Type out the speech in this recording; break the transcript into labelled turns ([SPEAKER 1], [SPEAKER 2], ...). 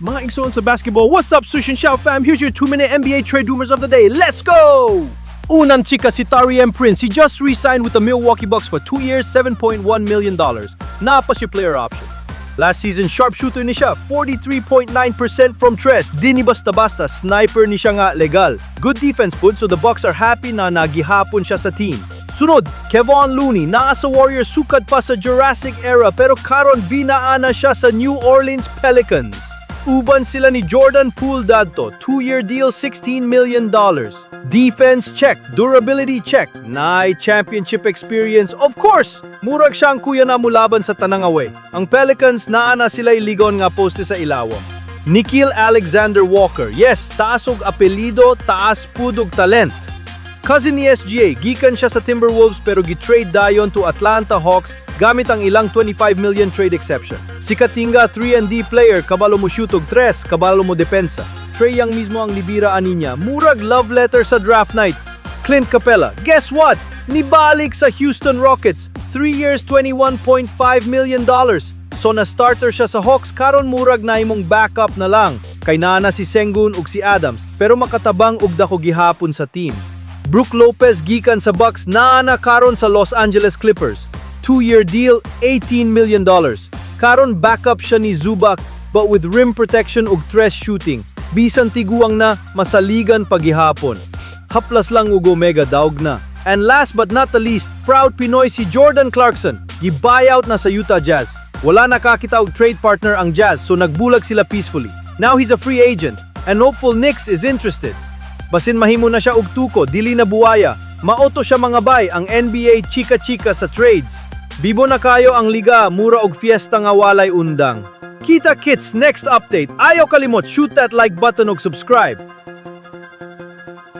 [SPEAKER 1] Mga igsoon sa basketball, what's up, Sush and Shout fam? Here's your 2-minute NBA trade rumors of the day. Let's go! Unang chika, si Taurean Prince. He just re-signed with the Milwaukee Bucks for 2 years, $7.1 million. Naa pa siya'y player option. Last season, sharpshooter ni siya, 43.9% from tres. Di ni basta-basta, sniper ni siya nga legal. Good defense pud, so the Bucks are happy na naa gihapon siya sa team. Sunod, Kevon Looney, naa sa Warriors sukad pa sa Jurassic era, pero karon binaa na siya sa New Orleans Pelicans. Uban sila ni Jordan Poole dadto, 2-year deal, $16 million. Defense check, durability check, naay championship experience, of course! Murag siya ang kuya na mulaban sa tanang away. Ang Pelicans, naa na sila ligon nga poste sa ilawom. Nickeil Alexander-Walker, yes, taas og apelyido, taas pud og talent. Cousin ni SGA, gikan siya sa Timberwolves pero gi-trade dayon to Atlanta Hawks gamit ang ilang 25 million trade exception. Si Katinga, 3 and D player, kabalo mo shoot og tres, kabalo mo depensa. Trae Young mismo ang libira ani niya, murag love letter sa draft night. Clint Capela, guess what? Nibalik sa Houston Rockets, 3 years, $21.5 million. So na starter siya sa Hawks, karon murag na imong backup na lang. Kay naa na si Sengun ug si Adams, pero makatabang og dako gihapon sa team. Brook Lopez, gikan sa Bucks, naa na karon sa Los Angeles Clippers. 2-year deal, $18 million. Karon backup siya ni Zubac but with rim protection ug tres shooting. Bisan tiguang na, masaligan pa gihapon. Haplas lang ug Omega, daog na. And last but not the least, proud Pinoy si Jordan Clarkson, gi-buyout na sa Utah Jazz. Wala nakakita og trade partner ang Jazz, so nagbulag sila peacefully. Now he's a free agent and hopeful Knicks is interested. Basin mahimo na siya og tuko, dili na buwaya. Mao to siya, mga bay, ang NBA chika-chika sa trades. Bibo na kayo ang liga, mura og fiesta nga walay undang. Kita kits next update. Ayaw kalimot, shoot that like button og subscribe.